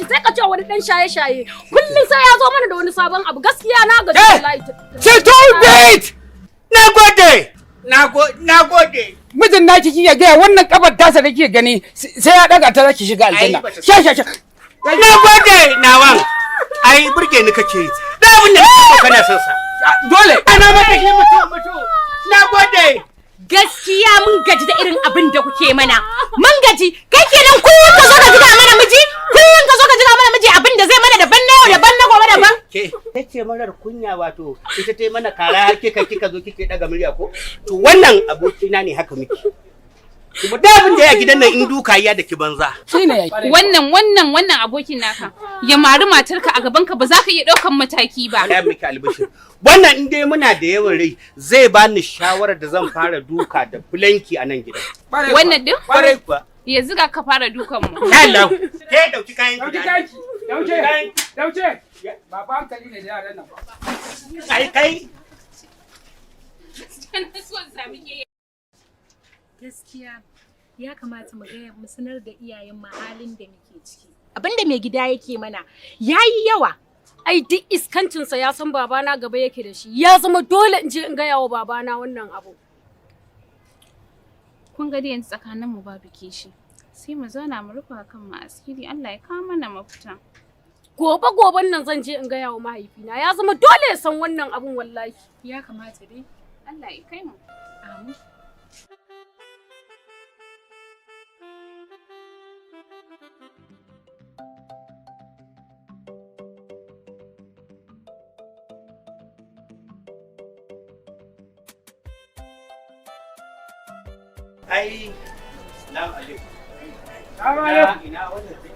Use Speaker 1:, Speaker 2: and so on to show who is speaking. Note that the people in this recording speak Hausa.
Speaker 1: Sai ka ce wani dan shaye-shaye. Kullum sai ya zo mana da wani sabon abu. Gaskiya na gaji
Speaker 2: Eh!
Speaker 1: wallahi.
Speaker 2: Stupid!
Speaker 3: Na gode. Na gode.
Speaker 2: Mijin naki kike gaya wannan kafar tasa da kike gani, sai ya daga ta zaki shiga aljanna.
Speaker 3: Ai, bata
Speaker 2: Sha sha sha.
Speaker 3: Na gode nawan. Ai burge ni kake yi. Da abin da kake so kana son sa.
Speaker 2: Dole.
Speaker 3: Ana maka shi mutu mutu. Na gode.
Speaker 4: Gaskiya mun gaji da irin abin da kuke mana. Mun gaji. Kai kenan kullum ka zo ka jiga mana miji, kullum ka zo ka jiga mana miji, abin da zai mana daban na yau daban na gobe daban.
Speaker 3: Ke ce marar kunya, wato ita ta yi mana kara har kika zo kike daga murya ko? To wannan abokina ne, haka muke. Kuma da abin da ya gidan nan in duka ya da ki banza.
Speaker 2: Shine yayi.
Speaker 5: Wannan abokin naka ya mari matarka a gaban ka, ba za ka iya ɗaukan mataki ba.
Speaker 3: Ya miki albishir. Wannan in dai muna da yawan rai zai bani shawarar da zan fara duka da fulanki a nan gidan.
Speaker 5: Wannan din?
Speaker 3: Kwarai kuwa.
Speaker 5: Yanzu ga ka fara dukan mu.
Speaker 3: Hello. Ke dauki kayan ki.
Speaker 2: Dauki kanki. Dauke. Dauke. Ba fa hankali ne da yaran nan ba.
Speaker 3: Kai kai.
Speaker 5: Na so in sami ke.
Speaker 6: Gaskiya ya kamata mu gaya mu sanar da iyayen mu halin da muke ciki.
Speaker 4: Abin da mai gida yake mana yayi yawa.
Speaker 1: Ai duk iskancinsa ya san babana gaba yake da shi. Ya zama dole in je in gaya wa babana wannan abu.
Speaker 5: Kun ga dai yanzu tsakanin mu babu kishi. Sai mu zauna mu rufa kan mu asiri, Allah ya kawo mana mafita.
Speaker 1: Gobe goben nan zan je in gaya wa mahaifina. Ya zama dole ya san wannan abun wallahi.
Speaker 6: Ya kamata dai.
Speaker 5: Allah ya kai mu.
Speaker 6: Amin.
Speaker 3: Ai. Salamu alaikum.
Speaker 2: Salamu alaikum.
Speaker 3: Ina wannan sai.